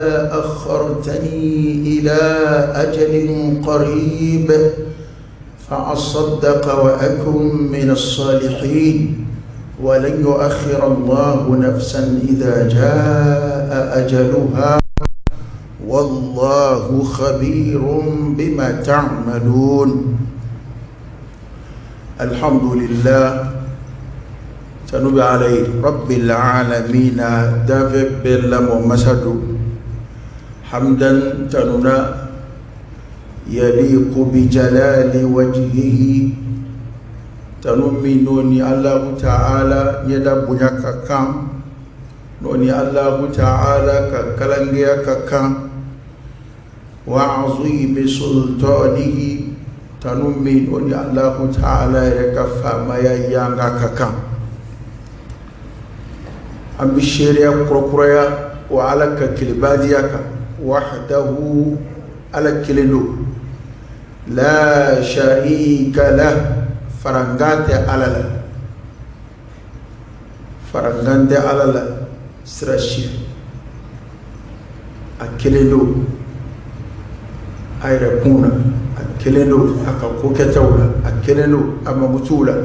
أخرتني إلى أجل قريب فأصدق وأكن من الصالحين ولن يؤخر الله نفسا إذا جاء أجلها والله خبير بما تعملون. الحمد لله tanu bɛ ala ye rabbil alamina danfɛn bɛɛ lamɔ masa don hamdan tanu na yaliqu bi jalali wajhihi tanu min n'o ni Allahu ta'ala ɲɛda bonya ka kan n'o ni Allahu ta'ala ka kalangeya ka kan wa azimi sultanihi tanu min n'o ni Allahu ta'ala yɛrɛ ka faamaya yanga ka kan. An bɛ seereya kurakuraya wa ala ka kelebadiya kan wahdahu ala kelen don la sharika lah farankan tɛ ala la farankan tɛ ala la sira si a kelen don a yɛrɛ kun na a kelen don a ka ko kɛtaw la a kelen don a makutuw la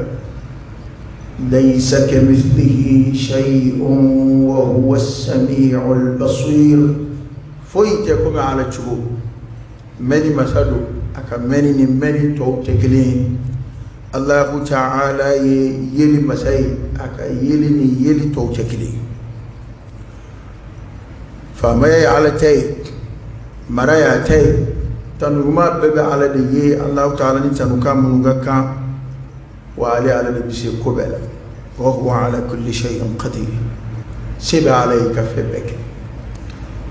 laysa kamithlihi shay'un wa huwa as-sami'ul basir foyi tɛ komi ala cogo mɛnni masa don a ka mɛnni ni mɛnni tɔw tɛ kelen ye Allahu ta'ala ye yeli masa ye a ka yeli ni yeli tɔw tɛ kelen ye faamaya ye ala ta ye mara y'a ta ye tanu ɲuman bɛɛ bɛ ala de ye Allahu ta'ala ni tanukan minnu ka kan wa ale ala de bɛ se ko bɛɛ la wa huwa ala kulli shay'in qadir se bɛ ala ye ka fɛn bɛɛ kɛ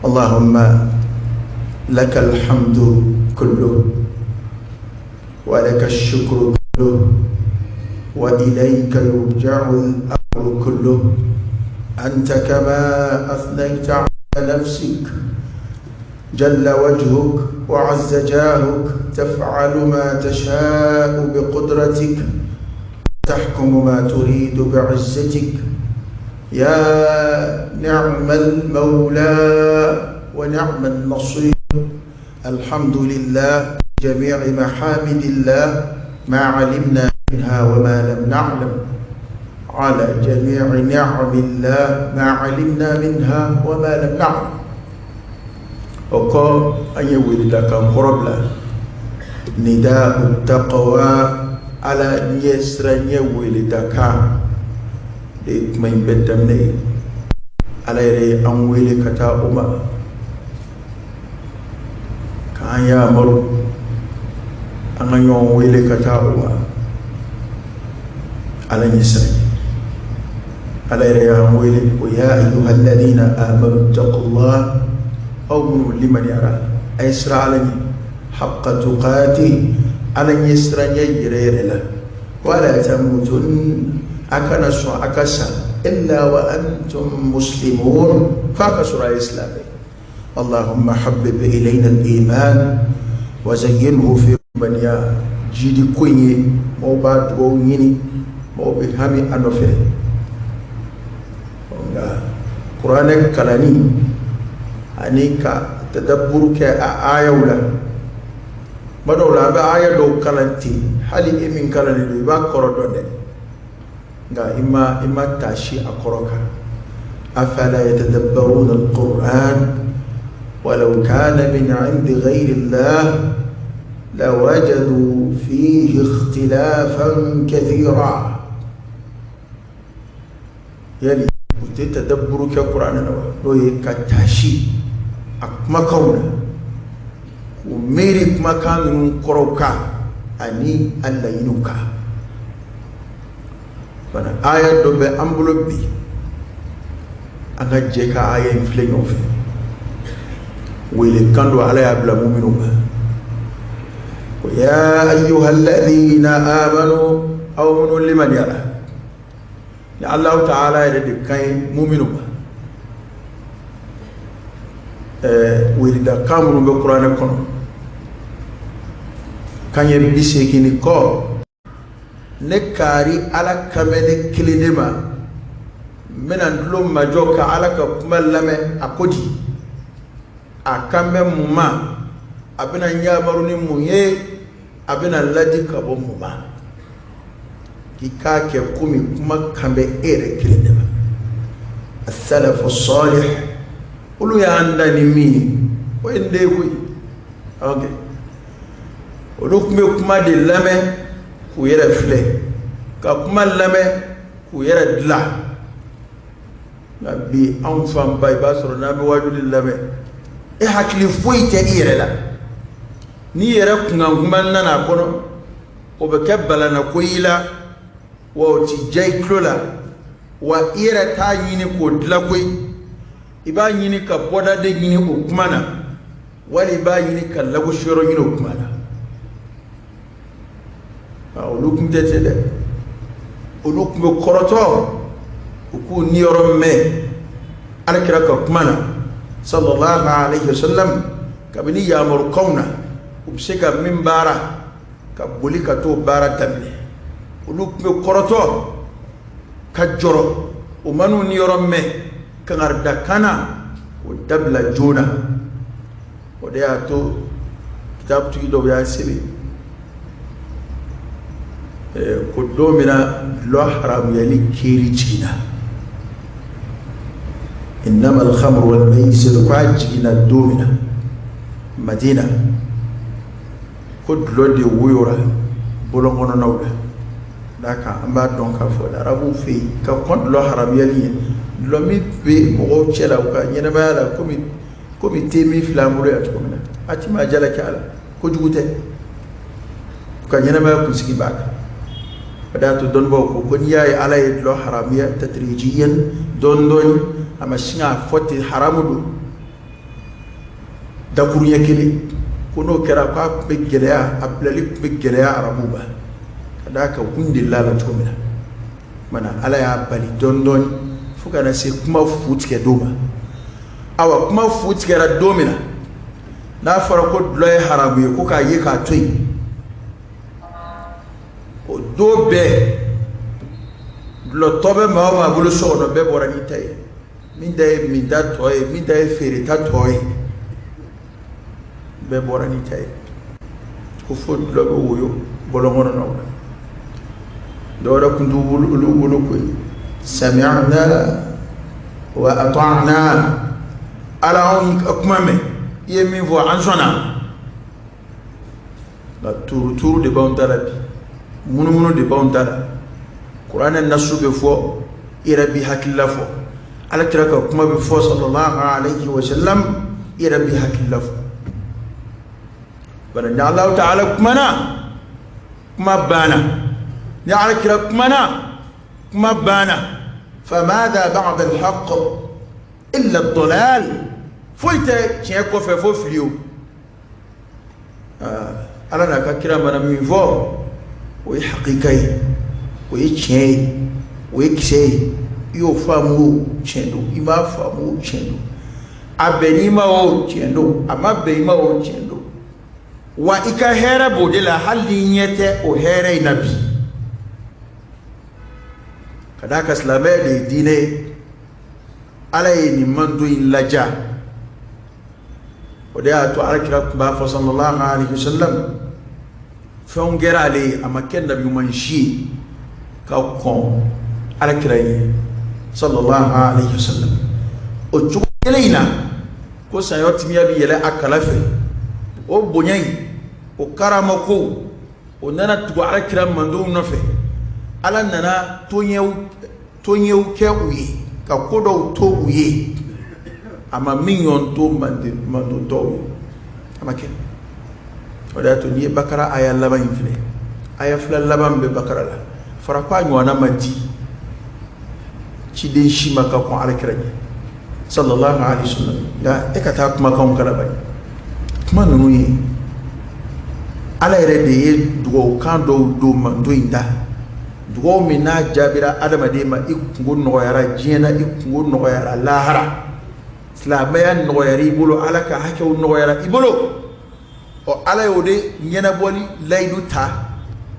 Allahumma lakal hamdu kullu wa laka shukru kullu wa ilayka yurja'u al-amru kullu anta kama athnayta ala nafsik جل وجهك وعز جاهك تفعل ما تشاء بقدرتك تحكم ما تريد بعزتك يا نعم المولى ونعم النصير. الحمد لله جميع محامد الله ما علمنا منها وما لم نعلم على جميع نعم الله ما علمنا منها وما لم نعلم. O kɔ an ye weledakan kɔrɔ bila nida'u taqwa ala ɲɛ siranɲɛ weledakan de ye kuma in bɛɛ daminɛ ye. Ala yɛrɛ ye an wele ka taa o ma k'an yamaru an ka ɲɔgɔn wele ka taa o ma ala ɲɛ siranɲɛ. Ala yɛrɛ y'an wele ko ya ayyuhalladhina amanu taqullah aw minnu limaniyara a ye siran ala ɲɛ haqqa tuqati ala ɲɛ siranɲɛ yɛrɛ yɛrɛ la wala tamutun a kana sɔn a ka sa illa wa antum muslimun f'a ka sɔrɔ a ye silamɛ. Allahumma habbib ilayna al-iman wa zayyinhu fi limaniya jidi ko in ye mɔgɔw b'a dugawu ɲini mɔgɔw bɛ hami a nɔfɛ nka kuranɛ kalanni ani ka tadabburu kɛ a ayaw la tuma dɔw la an bɛ aya dɔw kalan ten hali e min kalannen don i b'a kɔrɔ dɔn dɛ nka i ma taasi a kɔrɔ kan. Afala yatadabbaruna al-Qur'an walau kana min 'indi ghayri Allah lawajadu fihi ikhtilafan kathira. Yali u tɛ tadabburu kɛ kuranɛ na wa n'o ye ka taasi a kumakanw na k'u miiri kumakan ninnu kɔrɔw kan ani a laɲiniw kan. Fana aya dɔ bɛ an bolo bi an ka jɛ ka aya in filɛ ɲɔgɔn fɛ. Wele kan don ala y'a bila muminw ma ko ya ayyuhalladhina amanu aw minnu limaniyara ni Allahu ta'ala yɛrɛ de kan ye muminw ma. Weledakan minnu bɛ kuranɛ kɔnɔ kan ye 80 ni kɔ ne kaari ala kan bɛ ne kelen de ma n bɛna n tulo majɔ ka ala ka kuma lamɛn a ko di. A kan bɛ mun ma? A bɛna n yamaru ni mun ye? A bɛna ladi ka bɔ mun ma? K'i k'a kɛ komi kuma kan bɛ e yɛrɛ kelen de ma. As-salafu salih, olu y'an dan ni min ye, o ye nin de ye koyi. Ok, olu tun bɛ kuma de lamɛn k'u yɛrɛ filɛ, ka kuma lamɛn k'u yɛrɛ dilan. Nka bi, anw fanba, i b'a sɔrɔ n'an bɛ wajuli lamɛn, e hakili foyi tɛ i yɛrɛ la. N'i yɛrɛ kunkan kuma nana a kɔnɔ, o bɛ kɛ balana ko y'i la, wa o ti diya i tulo la, wa i yɛrɛ t'a ɲini k'o dilan koyi. I b'a ɲini ka bɔda de ɲini o kuma na, wali i b'a ɲini ka lagosi yɔrɔ ɲini o kuma na. Olu tun tɛ ten dɛ. Olu tun bɛ kɔrɔtɔ u k'u niyɔrɔ mɛn Alakira ka kuma na, sallallahu alayhi wa sallam. Kabini yamarukanw na, u bɛ se ka min baara, ka boli ka t'o baara daminɛ. Olu tun bɛ kɔrɔtɔ ka jɔrɔ, o man'u niyɔrɔ mɛn kangarida kan na, o dabila joona. O de y'a to kitabutigi dɔw y'a sɛbɛn ko don min na dulɔ haramuyali kiri jiginna, innama alhamru wal maisir, k'a jiginna don min na Madina, ko dulɔ de woyora bɔlɔn kɔnɔnaw la. D'a kan, an b'a dɔn k'a fɔ arabuw fɛ yen, ka kɔn dulɔ haramuyali ye, dulɔ min bɛ mɔgɔw cɛ la u ka ɲɛnamaya la, komi te min filɛ an bolo yan cogo min na, a ti maa jalaki a la, kojugu tɛ, u ka ɲɛnamaya kunsigi b'a kan. O de y'a to dɔnnibaw ko n'i y'a ye Ala ye dulɔ haramuya tadrijiyan, dɔɔni dɔɔni, a ma sin k'a fɔ ten haramu don dakuruɲɛ kelen, ko n'o kɛra, k'a tun bɛ gɛlɛya, a bilali tun bɛ gɛlɛya arabuw ma, ka d'a kan u kun delila a la cogo min na. Mana Ala y'a bali dɔɔni dɔɔni fo ka na se kuma fu tigɛ don ma. Awa, kuma fu tigɛra don min na, n'a fɔra ko dulɔ ye haramu ye, ko k'a ye k'a to yen, o don bɛɛ, dulɔtɔ bɛ maa o maa bolo so kɔnɔ, bɛɛ bɔra n'i ta ye. Min ta ye minta tɔ ye, min ta ye feereta tɔ ye, bɛɛ bɔra n'i ta ye. Ko fo dulɔ bɛ woyo bɔlɔn kɔnɔnaw la. Dɔwɛrɛ tun t'u bolo, olu bolo koyi. Sami'na wa ata'na, Ala, anw y'i ka kuma mɛn, i ye min fɔ, an sɔnna. Nka tuuru de b'anw ta la bi, munumunu de b'anw ta la. Kuranɛ nasu bɛ fɔ, i yɛrɛ b'i hakilila fɔ. Ala kira ka kuma bɛ fɔ, sallallahu alayhi wa sallam, i yɛrɛ b'i hakilila fɔ. Bari ni Alahu ta'ala kumana, kuma banna. Ni Ala kira kumana, kuma banna. Famadha ba'da al-haqq illa ad-dalal. Foyi tɛ tiɲɛ kɔfɛ fo fili. O Ala n'a ka kira mana min fɔ, o ye hakika ye, o ye tiɲɛ ye, o ye kisɛ ye. I y'o faamu o, tiɲɛ don. I m'a faamu o, tiɲɛ don. A bɛnn'i ma o, tiɲɛ don. A ma bɛn i ma o, tiɲɛ don. Wa i ka hɛrɛ b'o de la, hali n'i ɲɛ tɛ o hɛrɛ in na bi. Ka d'a kan, silamɛya de ye diinɛ ye. Ala ye nin mando in laja. O de y'a to Ala kira tun b'a fɔ, sallallahu alaihi wasallam, fɛnw kɛra ale ye, a ma kɛ nabi ɲuman si ye ka kɔn Ala kira ye, sallallahu alaihi wasallam. O cogo kelen in na, ko saɲɔ timiya bɛ yɛlɛ a kala fɛ, o bonya in, o karama kow, o nana tugu Ala kira mandenw nɔfɛ. Ala nana toɲɛw kɛ u ye, ka ko dɔw to u ye, a ma min ɲɔgɔn to manden tɔw ye, a ma kɛ. O de y'a to n'i ye Bakara aya laban in filɛ, aya fila laban bɛ Bakara la, fɔra ko a ɲɔgɔnna ma di ciden si ma ka kɔn Ala kira ɲɛ, sallallahu alaihi wasallam. Nka e ka taa kumakanw kala bani, kuma ninnu ye Ala yɛrɛ de ye dugawu kan dɔw don mando in da, dugawu min n'a jaabira adamaden ma, i kungo nɔgɔyara diɲɛ na, i kungo nɔgɔyara lahara, silamɛya nɔgɔyara i bolo, Ala ka hakɛw nɔgɔyara i bolo. Ɔ, Ala y'o de ɲɛnabɔli layidu ta,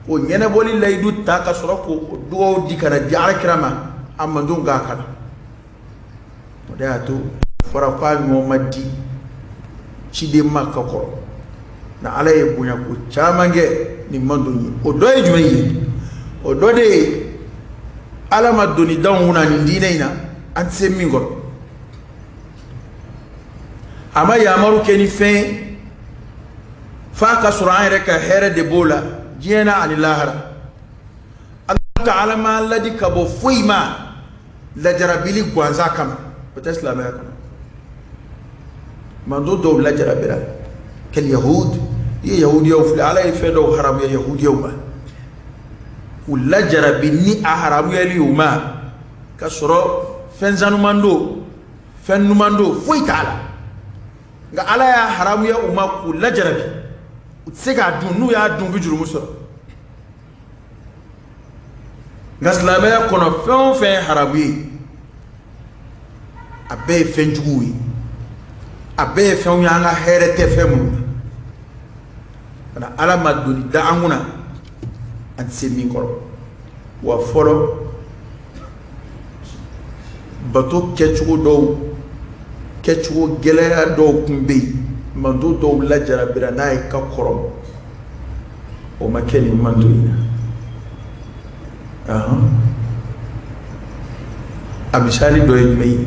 o ɲɛnabɔli layidu ta, ka sɔrɔ k'o dugawu di ka na di Ala kira ma, a mandenw k'a kalan. O de y'a to fɔra ko a ɲɔgɔn ma di Ciden ma ka kɔrɔ na Ala ye bonya ko caman kɛ nin mantɔn ye. O dɔ ye jumɛn ye? O dɔ de ye Ala ma doni d'anw kunna nin diinɛ in na, an tɛ se min kɔrɔ. A ma yamaru kɛ ni fɛn ye f'a ka sɔrɔ an yɛrɛ ka hɛrɛ de b'o la diɲɛ na ani lahara. Ala ta'ala ma ladi ka bɔ foyi ma lajarabili gansan kama, o tɛ silamɛya kɔnɔ. Mantɔn dɔw lajarabira kal yahud, i ye yahudiyaw filɛ, Ala ye fɛn dɔw haramuya yahudiyaw ma k'u lajarabi ni a haramuyali u ma, ka sɔrɔ fɛn sanuman don, fɛn ɲuman don, foyi t'a la, nka Ala y'a haramuya u ma k'u lajarabi, u tɛ se k'a dun, n'u y'a dun u bɛ jurumu sɔrɔ. Nka silamɛya kɔnɔ fɛn o fɛn ye haramu ye, a bɛɛ ye fɛn juguw ye, a bɛɛ ye fɛnw ye an ka hɛrɛ tɛ fɛn minnu na. Ka Ala ma doni da an kunna an tɛ se min kɔrɔ. Wa fɔlɔ bato kɛcogo dɔw, kɛcogo gɛlɛya dɔw tun bɛ yen, mantɔn dɔw lajarabira n'a ye ka kɔrɔ, o ma kɛ nin mantɔn in na. A misali dɔ ye jumɛn ye?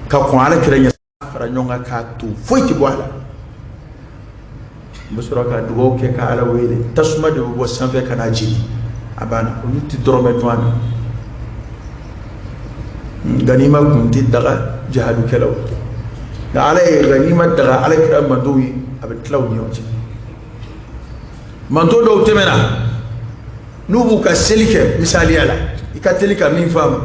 Ka kɔn Ala kira ɲɛ fara ɲɔgɔn kan k'a to foyi tɛ bɔ a la, n bɛ sɔrɔ ka dugawu kɛ ka Ala wele, tasuma de bɛ bɔ sanfɛ ka na jeni, a banna, olu tɛ dɔrɔmɛ dun a na. Ganima kun tɛ daga jihadukɛlaw, nka Ala ye ganima daga Ala kira mantɔnw ye, a bɛ tila u ni ɲɔgɔn cɛ. Mantɔn dɔw tɛmɛna n'u b'u ka seli kɛ, misaliya la i ka teli ka min faamu,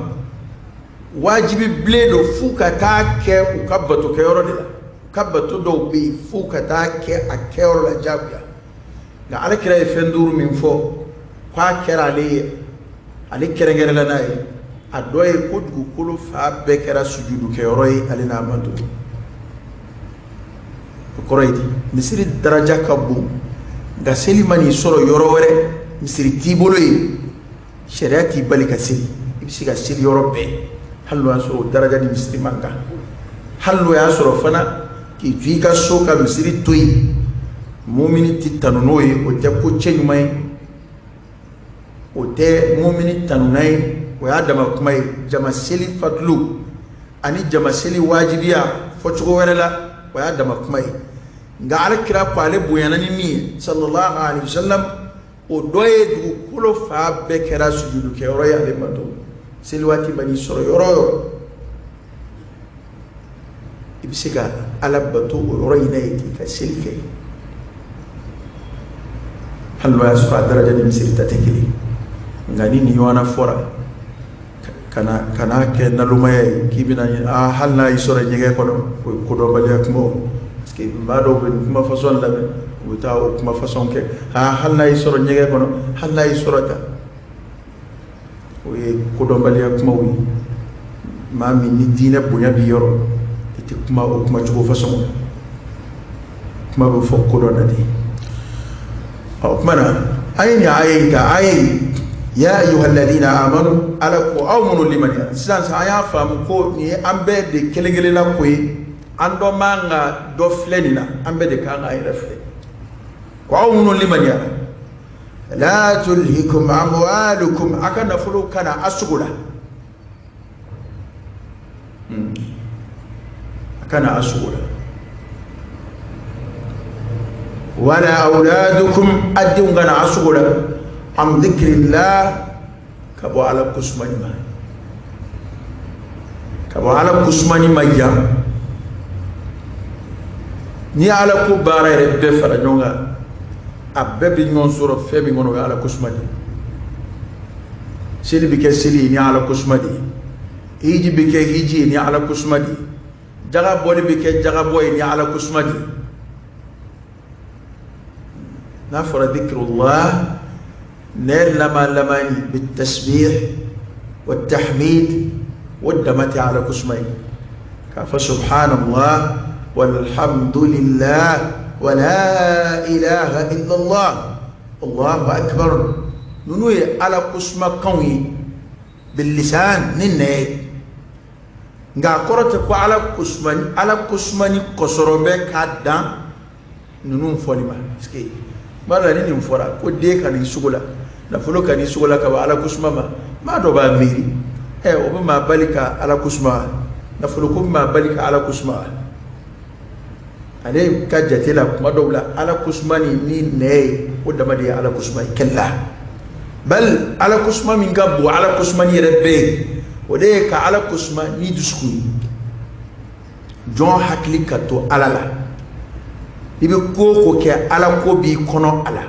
wajibi bilen don f'u ka taa kɛ u ka bato kɛyɔrɔ de la. U ka bato dɔw bɛ yen f'u ka taa kɛ a kɛyɔrɔ la diyagoya. Nka Ala kira ye fɛn duuru min fɔ k'a kɛra ale ye, ale kɛrɛnkɛrɛnla n'a ye, a dɔ ye ko dugukolo fan bɛɛ kɛra sujudukɛyɔrɔ ye ale n'a mantɔn. O kɔrɔ ye di? Misiri daraja ka bon, nka seli man'i sɔrɔ yɔrɔ wɛrɛ, misiri t'i bolo yen, sariya t'i bali ka seli, i bɛ se ka seli yɔrɔ bɛɛ, hali n'o y'a sɔrɔ o daraja ni misiri man kan, hali n'o y'a sɔrɔ fana k'i to i ka so ka misiri to yen, mumini tɛ tanu n'o ye, o tɛ ko cɛ ɲuman ye, o tɛ mumini tanuna ye, o y'a dama kuma ye. Jama seli fadulu ani jama seli wajibiya fɔcogo wɛrɛ la, o y'a dama kuma ye. Nka Ala kira ko ale bonyana ni min ye sallallahu alaihi wasallam, o dɔ ye dugukolo fan bɛɛ kɛra sujudukɛyɔrɔ ye ale ma don. Seli waati man'i sɔrɔ yɔrɔ o yɔrɔ, i bɛ se ka Ala bato o yɔrɔ in na yen k'i ka seli kɛ, hali n'o y'a sɔrɔ a daraja ni misiri ta tɛ kelen. Nka ni nin ɲɔgɔnna fɔra, kana kɛ nalomaya ye k'i bɛna aa hali n'a y'i sɔrɔ ɲɛgɛn kɔnɔ, o ye kodɔnbaliya kuma o, parce que maa dɔw bɛ nin kuma fasɔn lamɛn, u bɛ taa o kuma fasɔn kɛ, aa hali n'a y'i sɔrɔ ɲɛgɛn kɔnɔ, hali n'a y'i sɔrɔ tan, o ye kodɔnbaliya kumaw ye. Maa min ni diinɛ bonya b'i yɔrɔ, i tɛ kuma o kuma cogo fasɔn na, kuma bɛ fɔ kodɔn na de. Ɔ kuma na an ye nin aya in ta, aya in ya ayyuhalladhina amanu, Ala ko aw minnu limaniya. Sisan sisan an y'a faamu ko nin ye an bɛɛ de kelen kelenna ko ye, an dɔ man ka dɔ filɛ nin na, an bɛɛ de kan k'an yɛrɛ filɛ. Ko aw minnu limaniya, la tulhikum amwalukum, a ka nafolo kana a sogo la, a kana a sogo la, wala auladukum, a denw kana a sogo la, an dhikrillah, ka bɔ Ala kosumani ma, ka bɔ Ala kosumani ma. Yan n'i ye Ala ko baara yɛrɛ bɛɛ fara ɲɔgɔn kan, a bɛɛ bɛ ɲɔgɔn sɔrɔ fɛn min kɔnɔ, o ye Ala kosuma de ye. Seli bɛ kɛ seli ye ni Ala kosuma de ye, hiji bɛ kɛ hiji ye ni Ala kosuma de ye, jaga bɔli bɛ kɛ jaga bɔ ye ni Ala kosuma de ye. N'a fɔra dhikrullah, nɛ lama lamani bi tasbih wa tahmid, o dama tɛ Ala kosuma ye. K'a fɔ subhanallah walhamdulillah wa la ilaha illallah allahu akbar, ninnu ye Ala kosuma kanw ye bilisan ni nɛ ye. Nka a kɔrɔ tɛ ko ala kosuma ala kosuma ni kɔsɔrɔ bɛ k'a dan ninnu fɔli ma, parce que tuma dɔ la ni nin fɔra ko den ka n'i sogo la, nafolo ka n'i sogo la ka bɔ ala kosuma ma, maa dɔ b'a miiri o bɛ maa bali ka ala kosuma wa? Nafolo ko bɛ maa bali ka ala kosuma wa? Ale ka jate la, kuma dɔw la, ala kosuma ni nɛ ye, o dama de ye ala kosuma ye. Kɛlɛ bali ala kosuma min ka bon ala kosuma ni yɛrɛ bɛɛ ye, o de ye ka ala kosuma ni dusukun ye. Jɔn hakili ka to ala la. I bɛ ko o ko kɛ, ala ko b'i kɔnɔ a la,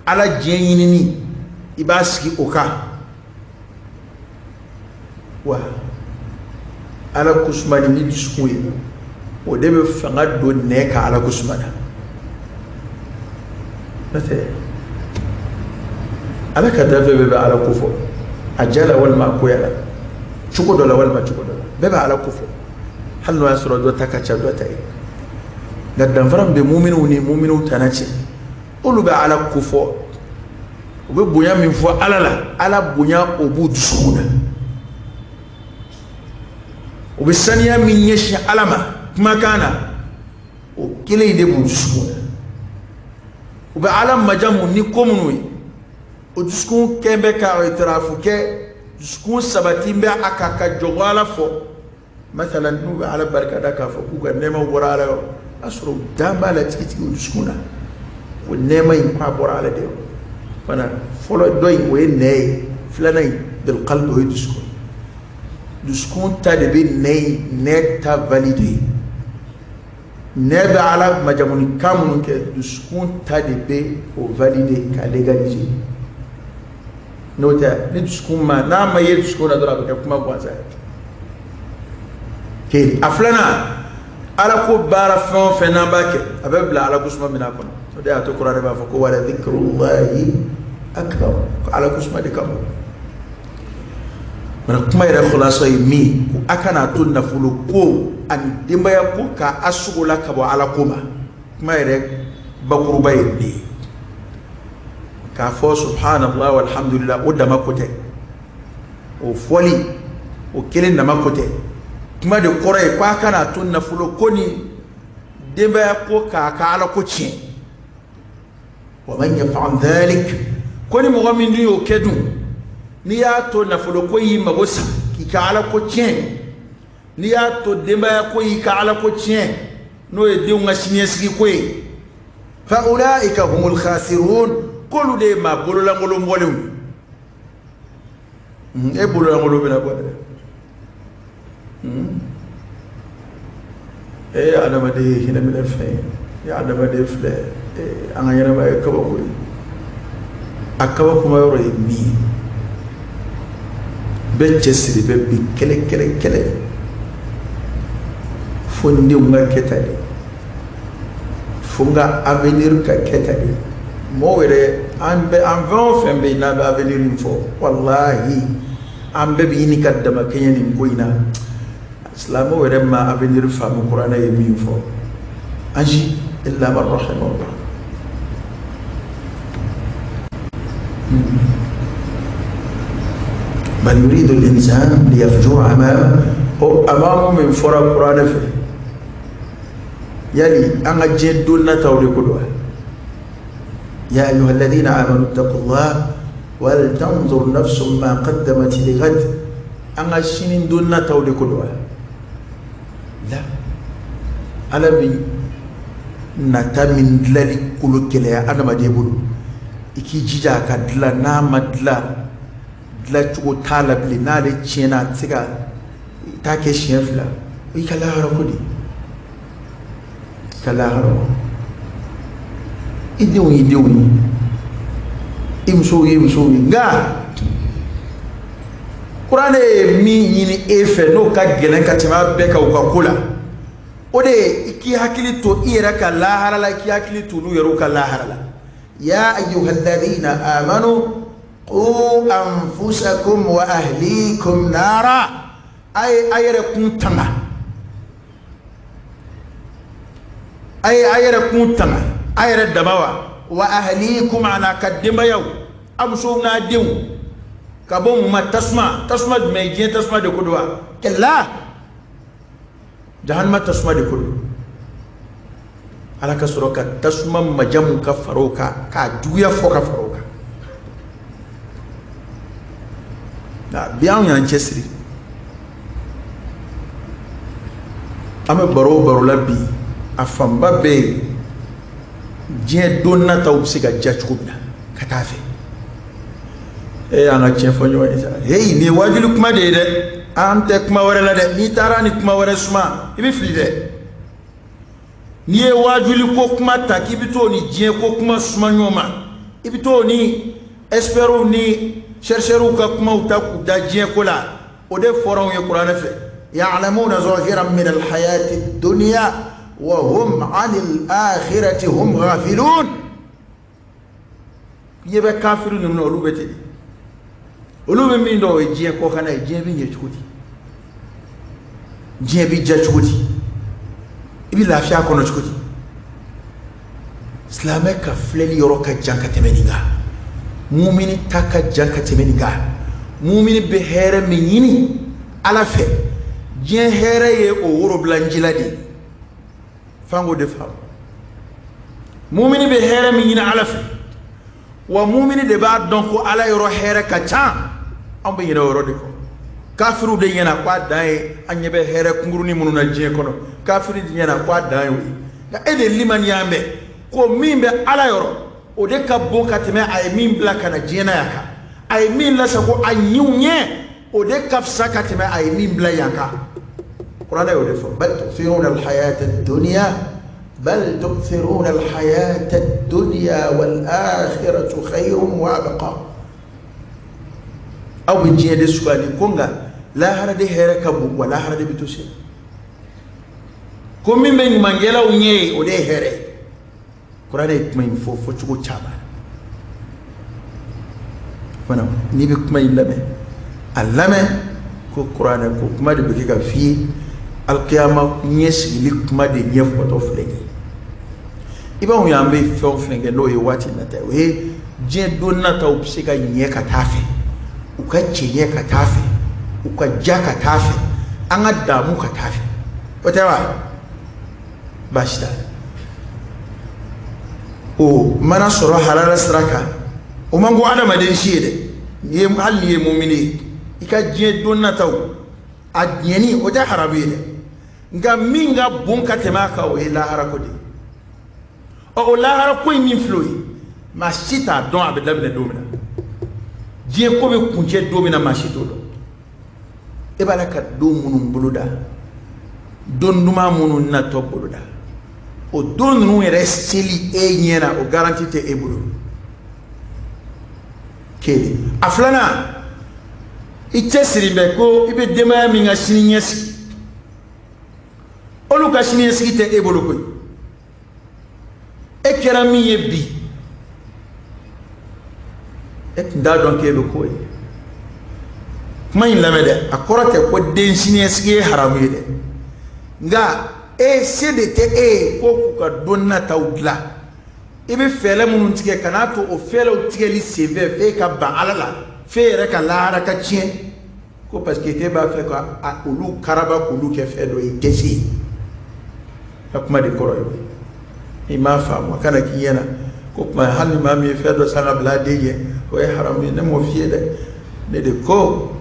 ala diɲɛ ɲinini i b'a sigi o kan. Wa ala kosuma ni dusukun ye, o de bɛ fanga don nɛ ka ala kosuma na. N'o tɛ, ala ka danfɛn bɛɛ bɛ ala ko fɔ, a diya la walima a goya la, cogo dɔ la walima cogo dɔ la, bɛɛ bɛ ala ko fɔ, hali n'o y'a sɔrɔ dɔ ta ka ca dɔ ta ye. Nka danfara min bɛ muminiw ni muminiw tana cɛ, olu bɛ ala ko fɔ, u bɛ bonya min fɔ ala la, ala bonya o b'u dusukun na. U bɛ saniya min ɲɛsin ala ma kumakan na, o kelen in de b'u dusukun na. U bɛ ala majamu ni ko minnu ye, o dusukun kɛn bɛ ka itirafu kɛ, dusukun sabati bɛ a kan ka jɔgɔ ala fɔ. Masalan, n'u bɛ ala barikada k'a fɔ k'u ka nɛɛma bɔra ala yɔrɔ, o y'a sɔrɔ u dan b'a la tigitigi u dusukun na o nɛɛma in k'a bɔra ala de yɔrɔ fana. Fɔlɔ dɔ in, o ye nɛ ye. Filanan in, bilqalbi, o ye dusukun. Dusukun ta de bɛ nɛ in, nɛ ta valide. Nɛ bɛ ala majamuni kan minnu kɛ, dusukun ta de bɛ o valide k'a légaliser. N'o tɛ, ni dusukun ma, n'a ma ye dusukun na dɔrɔn, a bɛ kɛ kuma gansan ye. Kelen a filanan, ala ko baara fɛn o fɛn n'an b'a kɛ, a bɛ bila ala kosuma minɛn kɔnɔ. O de y'a to kuranɛ b'a fɔ ko wala dhikrullahi akbar, ko ala kosuma de ka bon. Mana kuma yɛrɛ khulasa ye min, ko a kana to nafolo ko ani denbaya ko ka a sogo la ka bɔ ala ko ma. Kuma yɛrɛ bakuruba ye nin ye. K'a fɔ subhanallah walhamdulillah, o dama ko tɛ, o fɔli o kelen dama ko tɛ. Kuma de kɔrɔ ye ko a kana to nafolo ko ni denbaya ko k'a ka ala ko tiɲɛ. Wa man yaf'al dhalik, ko ni mɔgɔ min dun y'o kɛ dun, n'i y'a to nafolo ko y'i mago sa k'i ka ala ko tiɲɛ, n'i y'a to denbaya ko y'i ka ala ko tiɲɛ, n'o ye denw ka siniɲɛsigi ko ye, fa ulaika humul khasirun, k'olu de ye maa bololankolon bɔlenw ye. E bololankolon bɛna bɔ dɛ. E ye adamaden ye, hinɛ minɛ fɛn ye. E adamaden filɛ, an ka ɲɛnamaya ye kabako ye. A kabakoma yɔrɔ ye min ye, bɛɛ cɛsiri bɛ bi kɛlɛ kɛlɛ kɛlɛ fo n denw ka kɛ tan de, fo n ka avenir ka kɛ tan de. Mɔgɔw yɛrɛ, an bɛ an fɛn o fɛn bɛ yen n'an bɛ avenir in fɔ, walahi, an bɛɛ bɛ ɲini ka dama kɛɲɛ nin ko in na. Silamɛw yɛrɛ ma avenir faamu kuranɛ ye min fɔ. An si, illa man rahimallah. Bal yuridu al-insan liyafjura amama. O amamu min fɔra kuranɛ fɛ, yali an ka diɲɛ don nataw de ko don wa? Ya ayyuha alladhina amanu ittaqullah wal tanzur nafsun ma qaddamat lighad. An ka sini don nataw de ko don wa? La, ala bi nata min dilali kolo gɛlɛya adamaden bolo, i k'i jija a ka dilan. N'a ma dilan, dilancogo t'a la bilen. N'ale tiɲɛna, a tɛ se ka t'a kɛ siɲɛ fila. I ka lahara ko de, i ka lahara ko. I denw y'i denw ye, i musow ye musow ye, nka kuranɛ ye min ɲini e fɛ, n'o ka gɛlɛn ka tɛmɛ a bɛɛ kan u ka ko la, o de ye i k'i hakili to i yɛrɛ ka lahara la, i k'i hakili to olu yɛrɛw ka lahara la. Ya ayyuhalladhina amanu qu anfusakum wa ahlikum nara. A ye a yɛrɛ kun tanga, a ye a yɛrɛ kun tanga, a yɛrɛ dama wa ahlikum, a n'a ka denbayaw, a musow n'a denw, ka bɔ mun ma? Tasuma. Tasuma jumɛn? Diɲɛ tasuma de ko don wa? Kɛlɛ. Jahanama tasuma de ko don. Ala ka sɔrɔ ka tasuma majamu ka fara o kan, k'a juguya fɔ ka fara o kan. Nka bi anw y'an cɛsiri, an bɛ baro o baro la bi, a fanba bɛɛ ye diɲɛ don nataw bɛ se ka diya cogo min na ka taa fɛ. E y'an ka tiɲɛ fɔ ɲɔgɔn ye sa. Heyi, nin ye waajuli kuma de ye dɛ, an tɛ kuma wɛrɛ la dɛ. N'i taara ni kuma wɛrɛ suma, i bɛ fili dɛ. N'i ye waajuli ko kuma ta k'i bɛ t'o ni diɲɛ ko kuma suma ɲɔgɔn ma, i bɛ t'o ni experts ni chercheurs ka kumaw ta k'u da diɲɛ ko la, o de fɔra anw ye kuranɛ fɛ. Ya'lamuna zahiran min al-hayati dunya wa hum 'anil akhirati hum ghafilun. Ɲɛ bɛ kafiri ninnu na, olu bɛ ten de. Olu bɛ min dɔn o ye diɲɛ kɔkanna ye. Diɲɛ bɛ ɲɛ cogo di? Diɲɛ bɛ diya cogo di? I bɛ lafiya kɔnɔ cogo di? Silamɛ ka filɛli yɔrɔ ka jan ka tɛmɛ nin kan. Mumini ta ka jan ka tɛmɛ nin kan. Mumini bɛ hɛrɛ min ɲini Ala fɛ, diɲɛ hɛrɛ ye o worobilanjila de ye. F'an k'o de faamu. Mumini bɛ hɛrɛ min ɲini Ala fɛ, wa mumini de b'a dɔn ko Ala yɔrɔ hɛrɛ ka ca. Anw bɛ ɲinɛ o yɔrɔ de kɔ. Kafiriw de ɲɛna ko a dan ye an ɲɛ bɛ hɛrɛ kunkurunin minnu na diɲɛ kɔnɔ, kafiri de ɲɛna ko a dan ye o ye. Nka e de limaniya bɛ ko min bɛ Ala yɔrɔ, o de ka bon ka tɛmɛ a ye min bila ka na diɲɛ na yan kan. A ye min lasago a ɲiw ɲɛ, o de ka fisa ka tɛmɛ a ye min bila yan kan. Kuranɛ y'o de fɔ. Bal tu'thiruna al-hayata ad-dunya, bal tu'thiruna al-hayata ad-dunya wal akhiratu khayrun wa abqa. Aw bɛ diɲɛ de sugandi ko nka lahara de hɛrɛ ka bon, wa lahara de bɛ to sen. Ko min bɛ ɲumankɛlaw ɲɛ ye, o de ye hɛrɛ ye. Kuranɛ ye kuma in fɔ fɔcogo caman fana. N'i bɛ kuma in lamɛn, a lamɛn ko kuranɛ ko kuma de bɛ kɛ ka f'i ye. Alikiyama ɲɛsigili kuma de ɲɛfɔtɔ filɛ nin ye. I b'a ye an bɛ fɛn o fɛn kɛ n'o ye waati nata ye, o ye diɲɛ don nataw bɛ se ka ɲɛ ka taa fɛ, u ka cɛɲɛ ka taa fɛ, u ka diya ka taa fɛ, an ka damu ka taa fɛ. O tɛ wa? Baasi t'a la. O mana sɔrɔ halala sira kan, o man go adamaden si ye dɛ. N'i ye, hali n'i ye mumini ye, i ka diɲɛ don nataw a diɲɛni, o tɛ haramu ye dɛ. Nka min ka bon ka tɛmɛ a kan, o ye lahara ko de ye. Ɔ, o lahara ko in min filɛ o ye, maa si t'a dɔn a bɛ daminɛ don min na. Diɲɛ ko bɛ kuncɛ don min na, maa si t'o dɔn. E b'a la ka don minnu boloda, don duman minnu natɔ boloda, o don ninnu yɛrɛ seli e ɲɛ na, o garanti tɛ e bolo. Kelen. A filanan, i cɛsiri bɛ ko i bɛ denbaya min ka sini ɲɛsigi, olu ka sini ɲɛsigi tɛ e bolo koyi. E kɛra min ye bi, e tun t'a dɔn k'e bɛ k'o ye. Kuma in lamɛn dɛ, a kɔrɔ tɛ ko den siniɲɛsigi ye haramu ye dɛ, nka e se de tɛ e ye ko k'u ka don nataw dilan. I bɛ fɛɛrɛ minnu tigɛ, kan'a to o fɛɛrɛw tigɛli senfɛ f'e ka ban Ala la, f'e yɛrɛ ka lahara ka tiɲɛ, ko parce que k'e b'a fɛ ka olu karaba k'olu kɛ fɛn dɔ ye, i tɛ se. Ka kuma de kɔrɔ ye, i m'a faamu, a kana k'i ɲɛna ko kuma hali ni maa min ye fɛn dɔ san ka bila a den ɲɛ, o ye haramu ye. Ne m'o f'i ye dɛ. Ne de ko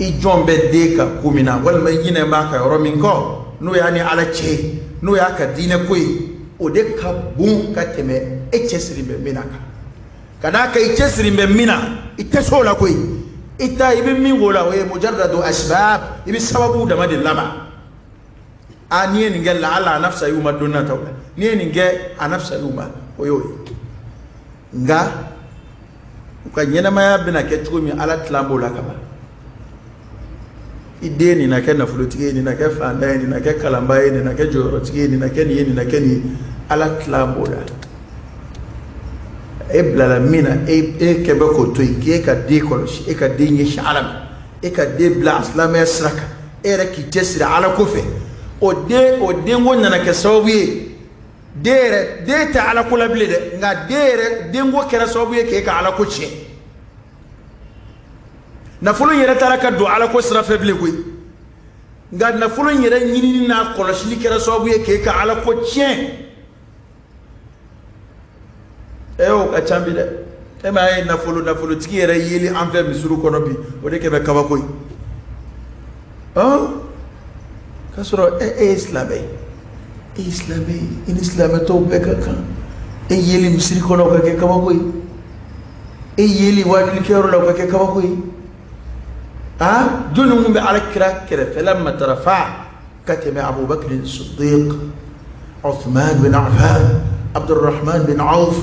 i jɔn bɛ den ka ko min na, walima i ɲinɛ b'a ka yɔrɔ min kɔ, n'o y'a ni Ala cɛ ye, n'o y'a ka diinɛ ko ye, o de ka bon ka tɛmɛ e cɛsiri bɛ min na kan. Ka d'a kan i cɛsiri bɛ min na, i tɛ se o la koyi. I ta, i bɛ min k'o la, o ye mujarradu asbab, i bɛ sababu dama de laban. A n'i ye nin kɛ, laala a na fisaya u ma don nataw la. N'i ye nin kɛ, a na fisaya u ma, o y'o ye. Nka u ka ɲɛnamaya bɛna kɛ cogo min, Ala tilan b'o la kaban. I den nin na kɛ nafolotigi ye, nin na kɛ faantan ye, nin na kɛ kalanba ye, nin na kɛ jɔyɔrɔtigi ye, nin na kɛ nin ye, nin na kɛ nin ye, Ala tilan b'o la. E bilala min na, e kɛ bɛ k'o to yen, k'e ka den kɔlɔsi, e ka den ɲɛsin Ala ma, e ka den bila a silamɛya sira kan, e yɛrɛ k'i cɛsiri Ala ko fɛ. O den, o denko nana kɛ sababu ye, den yɛrɛ, den tɛ Ala ko la bilen dɛ, nka den yɛrɛ denko kɛra sababu ye k'e ka Ala ko tiɲɛ. Nafolo in yɛrɛ taara ka don Ala ko sira fɛ bilen koyi. Nka nafolo in yɛrɛ ɲinini n'a kɔlɔsili kɛra sababu ye k'e ka ala ko tiɲɛ. E o ka ca bi dɛ. E m'a ye nafolotigi yɛrɛ yeli an fɛ misiriw kɔnɔ bi, o de kɛ bɛ kabako ye. K'a sɔrɔ e ye silamɛ ye, e ye silamɛ ye, i ni silamɛ tɔw bɛɛ ka kan. E yeli misiri kɔnɔ o ka kɛ kabako ye, e yeli waajulikɛyɔrɔ la o ka kɛ kabako ye. Jɔnni kun bɛ ala kira kɛrɛfɛla matarafa ka tɛmɛ Abubakar Siddiq, Uthman bin Affan, Abdurrahman bin Auf,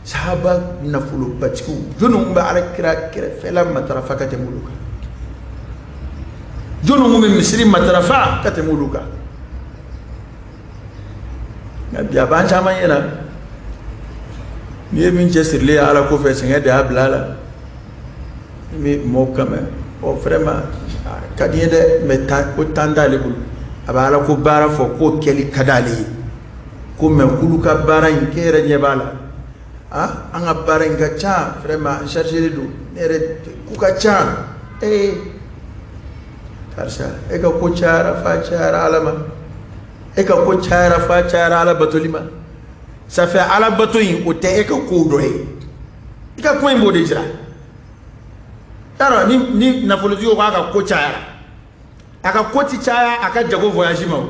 sahaba nafolobatigiw, jɔnni kun bɛ ala kira kɛrɛfɛla matarafa ka tɛmɛ olu kan? Jɔnni kun bɛ misiri matarafa ka tɛmɛ olu kan? Nka bi a b'an caman ɲɛna, n'i ye min cɛsirilen ye ala ko fɛ, sɛgɛn de y'a bila a la. Ni bɛ mɔɔw kan mɛn, ɔ vraiment a ka di n ye dɛ, mais tan ko tan t'ale bolo. A bɛ ala ko baara fɔ k'o kɛli ka d'ale ye, ko mais k'olu ka baara in k'e yɛrɛ ɲɛ b'a la, an ka baara in ka ca, vraiment n chargé don ne yɛrɛ, ko ka ca. Ee karisa, e ka ko cayara f'a cayara ala ma, e ka ko cayara f'a cayara ala batoli ma. Ça fait ala bato in o tɛ e ka kow dɔ ye. I ka kuma in b'o de jira. Yarɔ ni nafolotigi ko k'a ka ko cayara, a ka ko ti caya a ka jago voyage ma o,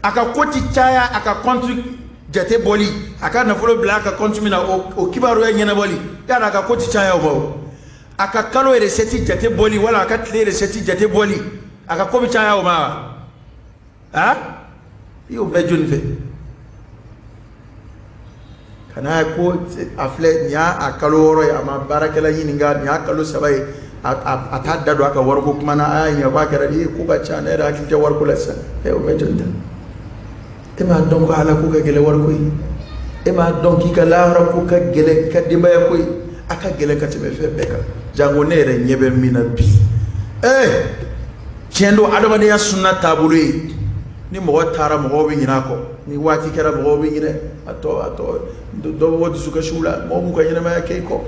a ka ko ti caya a ka compte jate bɔli, a ka nafolo bila a ka compte min na o kibaruya ɲɛnabɔli, yarɔ a ka ko ti caya o ma o, a ka kalo recette jate bɔli wala a ka tile recette jate bɔli, a ka ko bɛ caya o ma wa? I y'o bɛɛ joli fɛ? Kana ko a filɛ nin y'a kalo 6 ye, a ma baarakɛla ɲininka, nin y'a kalo 3 ye, a t'a da don a ka wariko kuma na, a y'a ɲininka k'a kɛra di, ko ka ca, ne yɛrɛ hakili tɛ wariko la sisan. O bɛɛ joli ta? E m'a dɔn ko ala ko ka gɛlɛn wariko ye, e m'a dɔn k'i ka lahara ko ka gɛlɛn i ka denbaya ko ye, a ka gɛlɛn ka tɛmɛ fɛn bɛɛ kan. Jango ne yɛrɛ ɲɛ bɛ min na bi. Tiɲɛ don, adamadenya sunna taabolo ye, ni mɔgɔ taara mɔgɔw bɛ ɲinɛ a kɔ, ni waati kɛra mɔgɔw bɛ ɲinɛ a tɔ, a tɔ dɔ bɛ bɔ dusukasiw la, mɔgɔw b'u ka ɲɛnamaya kɛ i kɔ.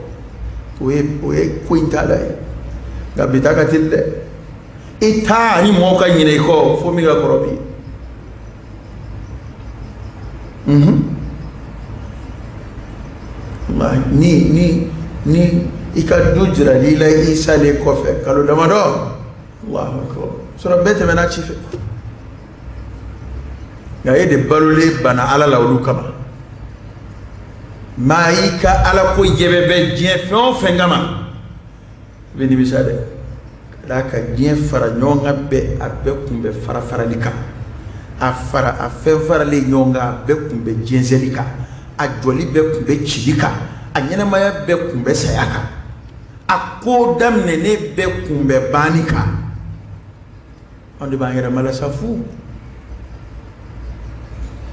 O ye ko in taala ye. Nka bi ta ka teli dɛ, i taa ni mɔgɔw ka ɲinɛ i kɔ fo min ka kɔrɔ bi. Ni i ka du jirali la i salen kɔfɛ kalo damadɔ, Allahu akbar, sɔrɔ bɛɛ tɛmɛna ci fɛ. Nka e de balolen banna ala la olu kama. Maa y'i ka ala ko jɛbɛ bɛ diɲɛ fɛn o fɛn kama, i bɛ nimisa dɛ. Ka d'a kan diɲɛ fara ɲɔgɔn kan bɛɛ, a bɛɛ kun bɛ fara farali kan, a fara a fɛn faralen ɲɔgɔn kan, a bɛɛ kun bɛ jɛnsɛnli kan, a jɔli bɛɛ kun bɛ cili kan, a ɲɛnamaya bɛɛ kun bɛ saya kan, a ko daminɛnen bɛɛ kun bɛ banni kan. Anw de b'an yɛrɛ malasa fu.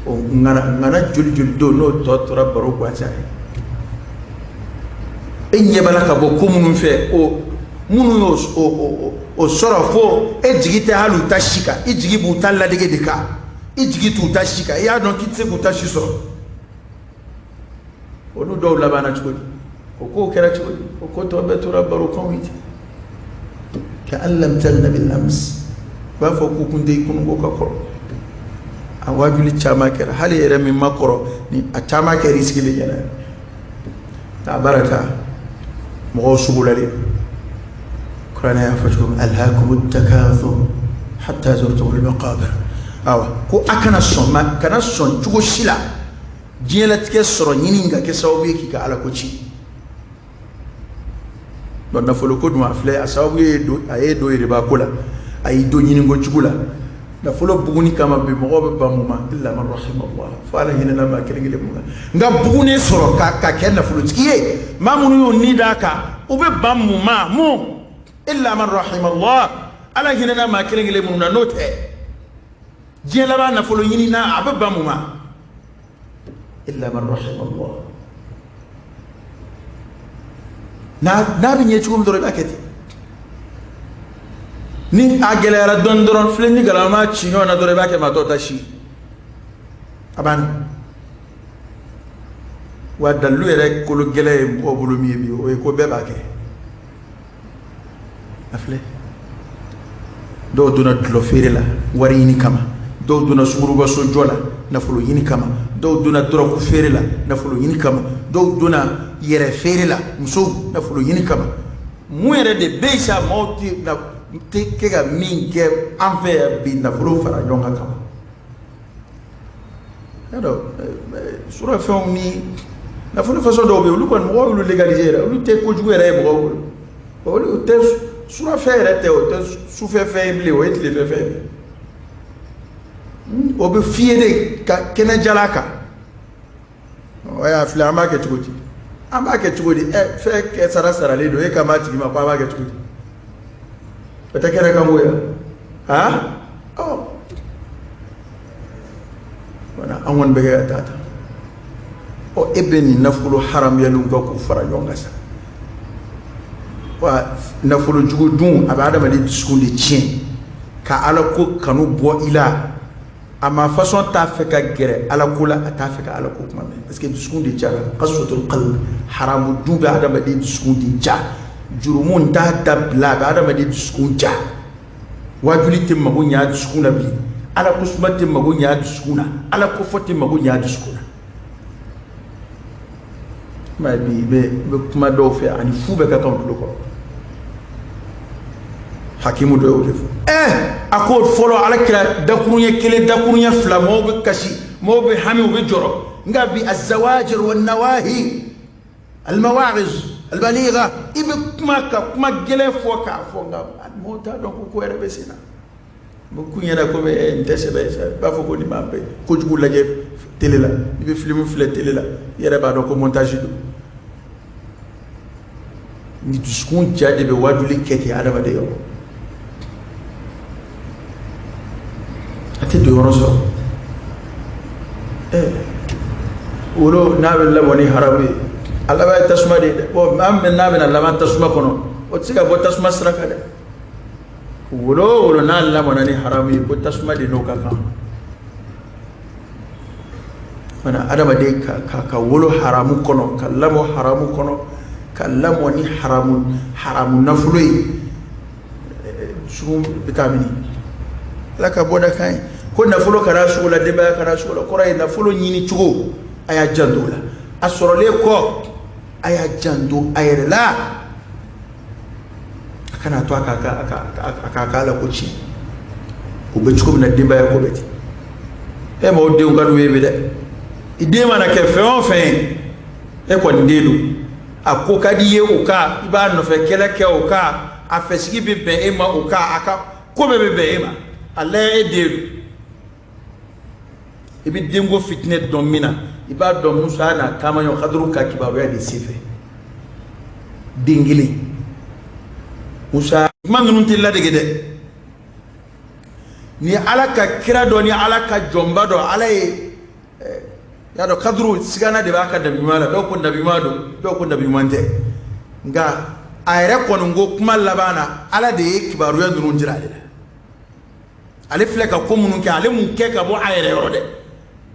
O ŋana joli joli don n'o tɔ tora baro gansan ye. E ɲɛ b'a la ka bɔ ko minnu fɛ, o minnu y'o o sɔrɔ fo e jigi tɛ hali u ta si kan, i jigi b'u ta ladege de kan, i jigi t'u ta si kan, i y'a dɔn k'i tɛ se k'u ta si sɔrɔ. Olu dɔw labanna cogo di? O kow kɛra cogo di? O ko tɔ bɛɛ tora barokanw ye ten. Ka an lam tagna bil ams, u b'a fɔ k'u kun tɛ kununko ka kɔrɔ. A waajuli caman kɛra, hali yɛrɛ min ma kɔrɔ ni a caman kɛra i sigilen ɲɛna. Nka baara ta mɔgɔw sugu la de. Kuranɛ y'a fɔ cogo min, alhaakumu takathur hatta zurtumul maqabir. Awa ko a kana sɔn ma, kana sɔn cogo si la diɲɛlatigɛ sɔrɔ ɲini ka kɛ sababu ye k'i ka ala ko ci. Bon, nafolo ko dun a filɛ, a sababu ye a ye don yɛrɛba ko la, a y'i don ɲini ko jugu la. Nafolo buguni kama bi mɔgɔw bɛ ban mun ma, illa man rahimallah, fo ala hinɛna maa kelen kelen mun na. Nka bugunen sɔrɔ ka kɛ nafolotigi ye, maa minnu y'u ni d'a kan, u bɛ ban mun ma, mun illa man rahimallah, ala hinɛna maa kelen kelen minnu na, n'o tɛ diɲɛ laban nafolo ɲini na, a bɛ ban mun ma, illa man rahimallah. N'a bɛ ɲɛ cogo min dɔrɔn i b'a kɛ ten. Ni a gɛlɛyara dɔɔni dɔrɔn, filen ni galama ci ɲɔgɔn na dɔrɔn, i b'a kɛ maa tɔw ta si. A banna. Wa dalilu yɛrɛ kolo gɛlɛn ye mɔgɔw bolo min ye bi, o ye ko bɛɛ b'a kɛ. A filɛ. Dɔw donna dulɔ feere la wari ɲini kama, dɔw donna sungurubaso jɔ la nafolo ɲini kama, dɔw donna dɔrɔgu feere la nafolo ɲini kama, dɔw donna yɛrɛ feere la musow nafolo ɲini kama. Mun yɛrɛ de bɛ yen sa, maaw tɛ kɛ ka min kɛ an fɛ yan bi, nafolo fara ɲɔgɔn kan kama. Y'a dɔn surafɛnw ni nafolo fasɔn dɔw bɛ yen, olu kɔni mɔgɔw y'olu légaliser yɛrɛ, olu tɛ kojugu yɛrɛ ye mɔgɔw bolo. Olu tɛ surafɛn yɛrɛ tɛ, o tɛ sufɛ fɛn ye bilen, o ye tilefɛ fɛn ye. O bɛ f'i ye de ka kɛnɛjala kan. O y'a filɛ, an b'a kɛ cogo di? An b'a kɛ cogo di? Ɛ, fɛn kɛ sara saralen don, e kan b'a tigi ma ko an b'a kɛ cogo di? O tɛ kɛnɛ kan ko ye han? Ɔ, wala an kɔni bɛ kɛ ka taa tan. Ɔ, e bɛ nin nafolo haramuyalenw kan k'u fara ɲɔgɔn kan sa. Wa nafolo jugu dun, a bɛ adamaden dusukun de tiɲɛ, ka Ala ko kanu bɔ i la. A ma façon t'a fɛ ka gɛrɛ Ala ko la, a t'a fɛ ka Ala ko kuma mɛn, parce que dusukun de jara. Qaswatul qalb, haramu dun bɛ adamaden dusukun de ja, jurumu t'a dabila, a bɛ adamaden dusukun ja. Wajuli tɛ mago ɲɛ a dusukun na bilen, Ala ko suma tɛ mago ɲɛ a dusukun na, Ala ko fɔ tɛ mago ɲɛ a dusukun na. Mɛ bi i bɛ kuma dɔw fɛ, ani fu bɛ ka kan tulo kɔrɔ. Hakimu dɔ y'o de fɔ. A ko fɔlɔ Ala kira dakuruɲɛ kelen, dakuruɲɛ fila, mɔgɔw bɛ kasi, mɔgɔw bɛ hami, u bɛ jɔrɔ. Nka bi, azawajir wa nawahi almawa'iz albaligha, i bɛ kuma ka kuma gɛlɛn fɔ k'a fɔ, nka mɔgɔw t'a dɔn ko ko yɛrɛ bɛ sen na. N bɛ kun ɲɛna komi n tɛ sɛbɛ ye sa, i b'a fɔ ko nin b'a bɛɛ kojugu lajɛ télé la, i bɛ film filɛ télé la, i yɛrɛ b'a dɔn ko montage don. Ni dusukun ja de bɛ wajuli kɛ ten adamaden yɔrɔ, a tɛ don yɔrɔ sɔrɔ. Wolo n'a bɛ lamɔ ni haramu ye, a laban ye tasuma de ye dɛ. Bon, an bɛ n'a bɛna laban tasuma kɔnɔ, o tɛ se ka bɔ tasuma sira kan dɛ. Wolo wolo n'a lamɔna ni haramu ye, ko tasuma de n'o ka kan. Fana adamaden ka wolo haramu kɔnɔ, ka lamɔ haramu kɔnɔ, ka lamɔ ni haramu nafolo ye, dusukun bɛ taa mini? Ala ka bɔda kan ye ko nafolo kana sugu la, denbaya kana sugu la. Kɔrɔ ye nafolo ɲini cogo, a y'a janto o la. A sɔrɔlen kɔ, a y'a janto a yɛrɛ la, a kana to a k'a la ko tiɲɛ. O bɛ cogo min na, denbaya ko bɛ ten. E ma o denw ka d'u ye bi dɛ. I den mana kɛ fɛn o fɛn ye, e kɔni den don, a ko ka di i ye o kan, i b'a nɔfɛ kɛlɛ kɛ o kan, a fɛsigi bɛ bɛn e ma o kan, a ka ko bɛɛ bɛ bɛn e ma. A lajɛ, e den don. I bɛ denko fitinɛ dɔn min na, i b'a dɔn Musa n'a taamaɲɔ Kaduru ka kibaruya de senfɛ. Den kelen Musa, kuma ninnu tɛ ladege dɛ. Ni Ala ka kira dɔ, ni Ala ka jɔnba dɔ, Ala ye y'a dɔn Kaduru sigana de b'a ka nabiɲuman la. Dɔw ko nabiɲuman don, dɔw ko nabiɲuman tɛ, nka a yɛrɛ kɔni ko kuma laban na, Ala de ye kibaruya ninnu jira ale la. Ale filɛ ka ko minnu kɛ, ale mun kɛ ka bɔ a yɛrɛ yɔrɔ dɛ,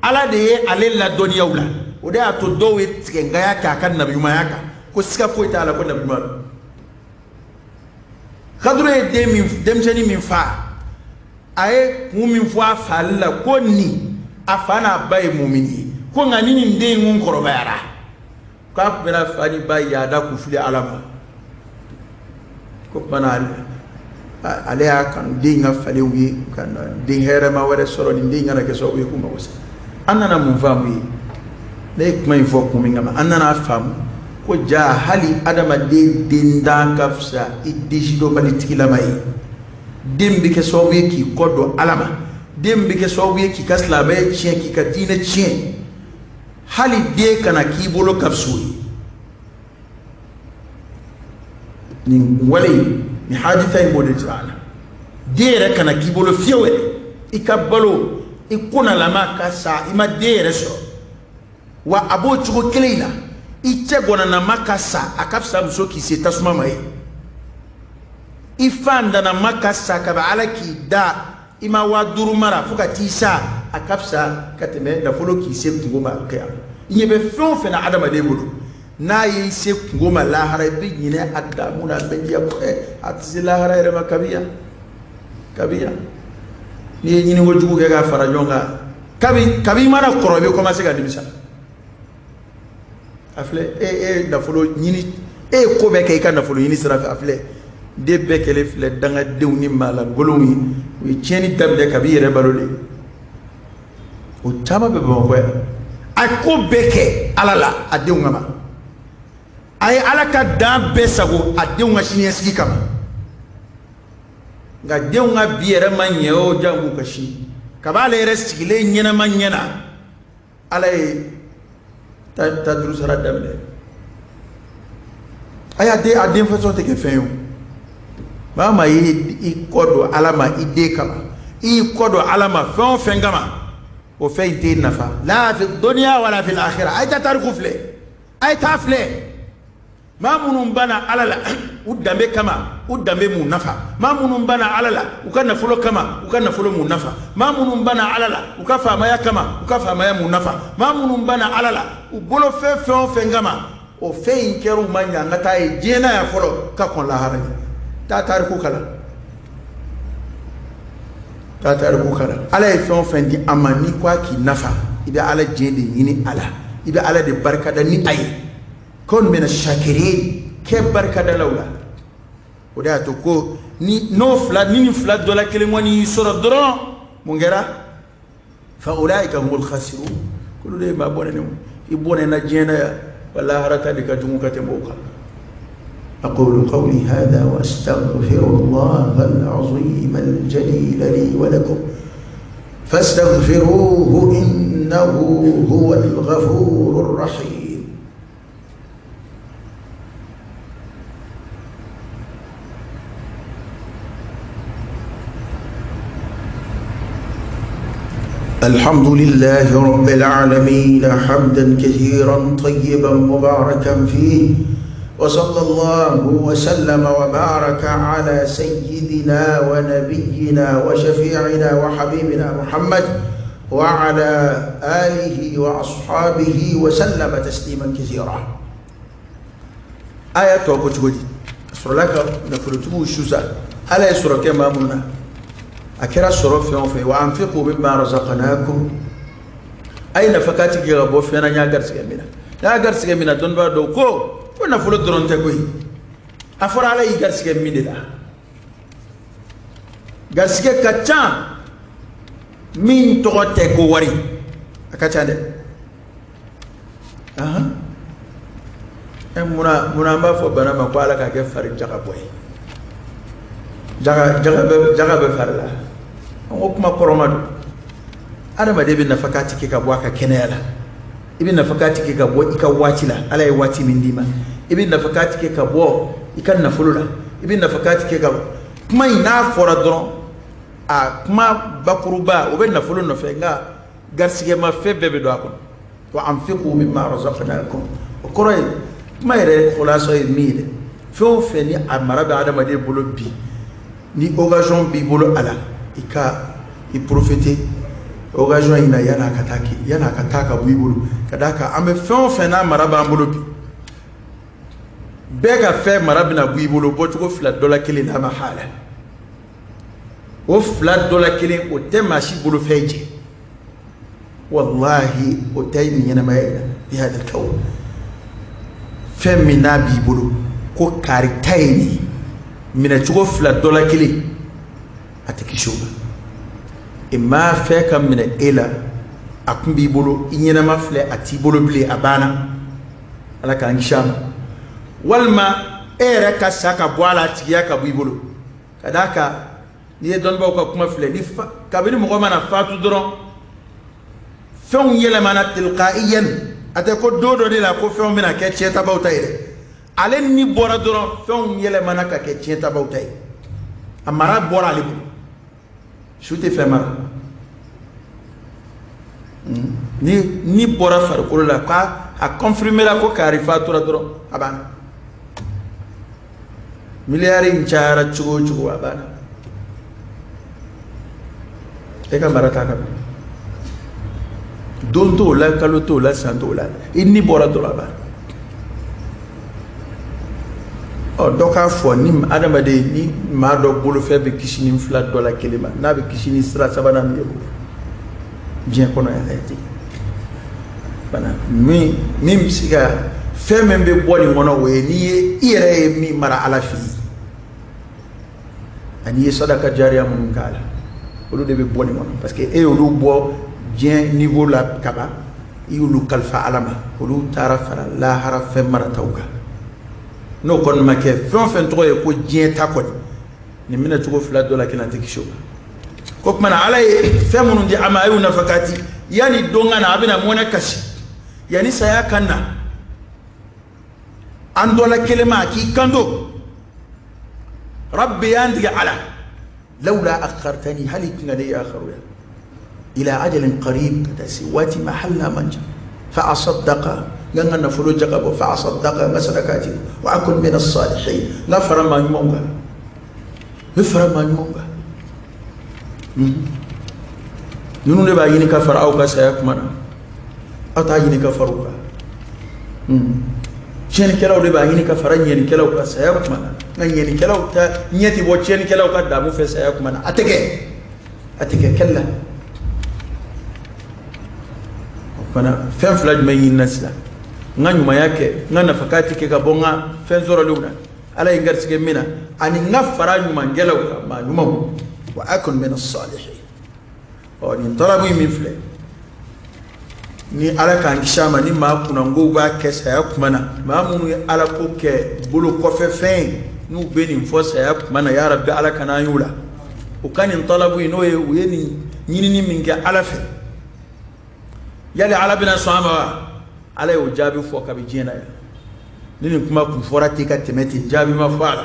Ala de ye ale ladɔnniyaw la. O de y'a to dɔw ye tigɛngaya kɛ a ka nabiɲumanya kan, ko siga foyi t'a la ko nabiɲuman don. Kaduru ye den min, denmisɛnnin min fa, a ye kun min fɔ a fali la, ko nin a fa n'a ba ye mumini ye, ko nka ni nin den in kun kɔrɔbayara, k'a tun bɛna fa ni ba yaada k'u fili Ala ma. Ko tuma na ale y'a kanu den in ka falenw ye, ka den hɛrɛma wɛrɛ sɔrɔ, nin den in kana kɛ sababu ye k'u mago sa. An nana mun faamu ye? Ne ye kuma in fɔ kun min kama, an nana faamu ko ja hali adamaden den dan ka fisa i desidɔnbali tigilama ye. Den bɛ kɛ sababu ye k'i kɔ don Ala ma, den bɛ kɛ sababu ye k'i ka silamɛya tiɲɛ, k'i ka diinɛ tiɲɛ. Hali den kana k'i bolo ka fisa o ye. Nin wale in, nin hadisa in b'o de jira an na. Den yɛrɛ kana k'i bolo fiyewu yɛrɛ, i ka balo i konnalama ka sa, i ma den yɛrɛ sɔrɔ. Wa a b'o cogo kelen in na, i cɛ gɔnanama ka sa, a ka fisa muso k'i se tasuma ma ye. I fa ndanama ka sa ka bɛn Ala k'i da, i ma 5000 mara fo ka t'i sa, a ka fisa ka tɛmɛ nafolo k'i se kungo ma kɛya. I ɲɛ bɛ fɛn o fɛn na adamaden bolo, n'a y'i se kungo ma lahara, i bɛ ɲinɛ a damu n'a bɛɛ diya kɔ. A tɛ se lahara yɛrɛ ma kabi yan. Kabi yan n'i ye ɲiniko jugu kɛ k'a fara ɲɔgɔn kan, kabi i mana kɔrɔ, i bɛ commencer ka nimisa. A filɛ, e ye nafolo ɲini, e ye ko bɛɛ kɛ i ka nafolo ɲini sira fɛ. A filɛ, den bɛɛ kɛlen filɛ dangadenw ni maalankolonw ye. U ye tiɲɛni daminɛ kabi i yɛrɛ balo de. O caman bɛ Bamakɔ yan. A ye ko bɛɛ kɛ Ala la a denw kama, a ye Ala ka dan bɛɛ sago a denw ka siniɲɛsigi kama. Nka denw ka bi yɛrɛ ma ɲɛ o, janko ka sini. Kab'ale yɛrɛ sigilen ɲɛnama ɲɛna, Ala ye ta juru sara daminɛ. A y'a den, a den fasɔn tɛ kɛ fɛn ye o. Maa maa y'i i kɔ don Ala ma i den kama, i y'i kɔ don Ala ma fɛn o fɛn kama, o fɛn in t'e nafa la fi duniya wala fi akhira. A ye taa tariku filɛ, a ye taa filɛ. Maa minnu banna Ala la u danbe kama, u danbe m'u nafa. Maa minnu banna Ala la u ka nafolo kama, u ka nafolo m'u nafa. Maa minnu banna Ala la u ka faamaya kama, u ka faamaya m'u nafa. Maa minnu banna Ala la u bolo fɛn fɛn o fɛn kama, o fɛn in kɛra u ma ɲangata ye diɲɛ na yan fɔlɔ ka kɔn lahara ɲɛ. Taa tariku kalan, taa tariku kalan. Ala ye fɛn o fɛn di an ma, n'i ko a k'i nafa, i bɛ Ala diɲɛ de ɲini a la, i bɛ Ala de barikada ni a ye. Kun mina shakirin, kɛ barikadalaw la. O de y'a to ko ni n'o fila ni nin fila dɔ la kelen kɔni y'i sɔrɔ dɔrɔn, mun kɛra? Fa ulaika humul khasirun, k'olu de ye maa bɔnɛnenw. I bɔnɛna diɲɛ na yan, wa lahara ta de ka jugu ka tɛmɛ o kan. أقول قولي هذا وأستغفر الله العظيم الجليل لي ولكم فاستغفروه إنه هو الغفور الرحيم. الحمد لله رب العالمين حمدا كثيرا طيبا مباركا فيه، وصلى الله وسلم وبارك على سيدنا ونبينا وشفيعنا وحبيبنا محمد وعلى آله وأصحابه وسلم تسليما كثيرا. آية توكو sɔrɔla ka nafolotigiw susa. Ala ye sɔrɔ kɛ maa mun na, a kɛra sɔrɔ fɛn o fɛn, wa anfiqu mimma razaqnakum, a ye nafakati kɛ ka bɔ fɛn na n y'a garisɛgɛ min na. N y'a garisɛgɛ min na, dɔnnibaa dɔw ko nafolo dɔrɔn tɛ koyi. A fɔra Ala y'i garisɛgɛ min de la. Garisɛgɛ ka ca min tɔgɔ tɛ ko wari, a ka ca dɛ. Munna an b'a fɔ bana ma ko Ala k'a kɛ fari jagabɔ ye? Jaga bɛ fari la. An ko kuma kɔrɔma don. Adamaden bɛ nafakati kɛ ka bɔ a ka kɛnɛya la, i bɛ nafakati kɛ ka bɔ i ka waati la, Ala ye waati min d'i ma, i bɛ nafakati kɛ ka bɔ i ka nafolo la, i bɛ nafakati kɛ ka bɔ. Kuma in n'a fɔra dɔrɔn, a kuma bakuruba o bɛ nafolo nɔfɛ, nka garisigɛma fɛn bɛɛ bɛ don a kɔnɔ. Wa anfiqu mimma razaqnakum, o kɔrɔ ye kuma yɛrɛ khulasa ye min ye dɛ. Fɛn o fɛn ni a mara bɛ adamaden bolo bi, ni occasion b'i bolo a la, i ka i profiter occasion in na yan'a ka taa kɛ, yan'a ka taa ka bɔ i bolo. Ka d'a kan an bɛ fɛn o fɛn n'a mara b'an bolo bi, bɛɛ ka fɛn mara bɛna bɔ i bolo bɔcogo fila dɔ la kelen n'a ma hala. O fila dɔ la kelen, o tɛ maa si bolo fɛn jɛ. Wallahi o tɛ nin ɲɛnamaya in na bi hada kaw. Fɛn min n'a b'i bolo ko kari ta ye nin ye, minɛcogo fila dɔ la kelen, a tɛ kisi o ma. I ma fɛn ka minɛ e la, a kun b'i bolo, i ɲɛnama filɛ, a t'i bolo bilen, a banna. Ala k'an kisi a ma. Walima e yɛrɛ ka sa ka bɔ a la, a tigiya ka bɔ i bolo. Ka d'a kan n'i ye dɔnnibaaw ka kuma filɛ, ni kabini mɔgɔ mana fatu dɔrɔn, fɛnw yɛlɛmana tilqaiyan. A tɛ ko don dɔ de la ko fɛnw bɛna kɛ tiɲɛtabaw ta ye dɛ. Ale ni bɔra dɔrɔn, fɛnw yɛlɛmana ka kɛ tiɲɛtabaw ta ye. A mara bɔra ale bolo. Su tɛ fɛn mara. Ni bɔra farikolo la, k'a a confirmera ko kari fatura dɔrɔn, a banna. Miliyari in cayara cogo o cogo, a banna. E ka mara t'a kan. Don t'o la, kalo t'o la, san t'o la. I ni bɔra dɔrɔn, a banna. Ɔ dɔ k'a fɔ ni adamaden ni maa dɔ bolofɛn bɛ kisi ni fila dɔ la kelen ma, n'a bɛ kisi ni sira sabanan min ye diɲɛ kɔnɔ yan, a ye bana min min bɛ se ka fɛn min bɛ bɔ nin kɔnɔ, o ye n'i ye i yɛrɛ ye min mara Ala fɛ yen, ani i ye sadaka jariya minnu k'a la, olu de bɛ bɔ nin kɔnɔ, parce que e y'olu bɔ diɲɛ niveau la kaban, i y'olu kalifa Ala ma, olu taara fara lahara fɛn marataw kan. N'o kɔni ma kɛ, fɛn o fɛn tɔgɔ ye ko diɲɛ ta kɔni, nin minɛ cogo fila dɔ la kelen, a tɛ kisi o ma. Ko tuma na Ala ye fɛn minnu di a ma, a y'u nafakati yanni don ka na, a bɛna mɔnɛ kasi yanni saya ka na. An dɔ la kelen ma, a k'i kanto: rabbi, y'an tigɛ Ala, lawla akhartani, hali tun ka ne yakharuya, ila ajalin qarib, ka taa se waati ma hali n'a man jan, fa asaddaqa, n ka n ka nafolo jaka bɔ, fa asaddaqa, n ka sadaka ci, wa akun min as-salihin, n ka fara maa ɲumanw kan, n bɛ fara maa ɲumanw kan. Ninnu de b'a ɲini ka fara aw ka saya kuma na, aw t'a ɲini ka fara u kan. Tiɲɛnikɛlaw de b'a ɲini ka fara ɲɛnikɛlaw ka saya kuma na, nka ɲɛnikɛlaw ta ɲɛ tɛ bɔ tiɲɛnikɛlaw ka damu fɛ saya kuma na. A tɛ kɛ, a tɛ kɛ kɛlɛ la. O fana fɛn fila jumɛn ɲinina sisan? N ka ɲumanya kɛ, n ka nafakati kɛ ka bɔ n ka fɛn sɔrɔlenw na, Ala ye n garisɛgɛ min na, ani n ka fara ɲumankɛlaw kan, maa ɲumanw, wa akun min as-salihin. Ɔ nin talabu in min filɛ ni Ala k'an kisi a ma, ni maa kunnangow b'a kɛ saya kuma na, maa minnu ye Ala ko kɛ bolo kɔfɛ fɛn ye, n'u bɛ nin fɔ saya kuma na, ya Rabbi, Ala kana an y'u la. U ka nin talabu in, n'o ye u ye nin ɲinini min kɛ Ala fɛ, yali Ala bɛna sɔn a ma wa? Ala y'o jaabi fɔ kabi diɲɛ na yan. Ni nin kuma kun fɔra ten ka tɛmɛ ten, jaabi ma fɔ a la,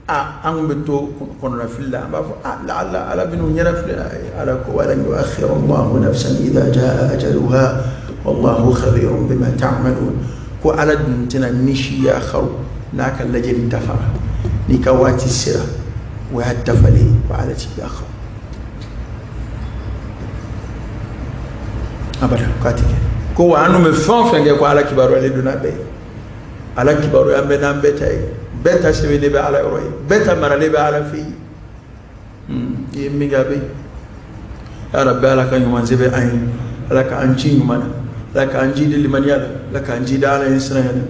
a an kun bɛ to kɔnɔnafili la, an b'a fɔ a laala Ala bɛn'u ɲɛna filɛ. Ala ko: walan yuakhir Allahu nafsan idha jaa ajaluha wallahu khabirun bima ta'malun. Ko Ala dun tɛna ni si yakharu n'a ka lajɛli dafara, n'i ka waati sera, o y'a dafalen, ko Ala ti yakharu abada, k'a ti kɛ. Ko wa an dun bɛ fɛn o fɛn kɛ, ko Ala kibaruyalen don n'a bɛɛ ye. Ala kibaruya bɛ n'an bɛɛ ta ye, bɛɛ ta sɛbɛnnen bɛ Ala yɔrɔ ye, bɛɛ ta maralen bɛ Ala fɛ yen. I ye min kɛ, a bɛ yen. Ya Rabbi, Ala ka ɲuman sɛbɛn an ye, Ala k'an ci ɲuman na, Ala k'an ji di limaniya la, Ala k'an ji di Ala ye siranya la,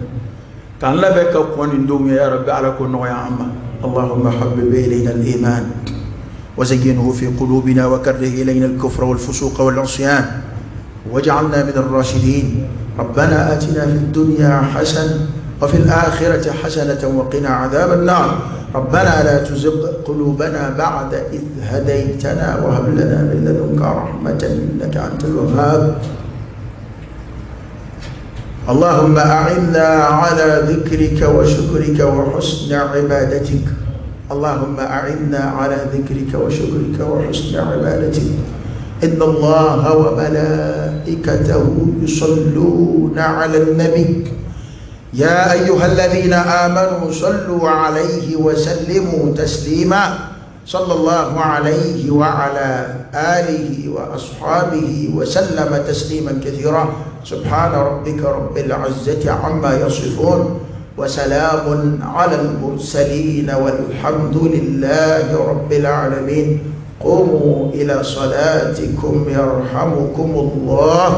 k'an labɛn ka kɔn nin donw ye. Ya Rabbi, Ala k'o nɔgɔya an ma. اللهم حبب إلينا الإيمان وزينه في قلوبنا وكره إلينا الكفر والفسوق والعصيان واجعلنا من الراشدين. ربنا آتنا في الدنيا حسنة وفي الآخرة حسنة وقنا عذاب النار. ربنا لا تزغ قلوبنا بعد إذ هديتنا وهب لنا من لدنك رحمة إنك أنت الوهاب. اللهم أعنا على ذكرك وشكرك وحسن عبادتك. اللهم أعنا على ذكرك وشكرك وحسن عبادتك. إن الله وملائكته يصلون على النبي يا أيها الذين آمنوا صلوا عليه وسلموا تسليما. صلى الله عليه وعلى آله وأصحابه وسلم تسليما كثيرا. سبحان ربك رب العزة عما يصفون وسلام على المرسلين والحمد لله رب العالمين. قوموا إلى صلاتكم يرحمكم الله.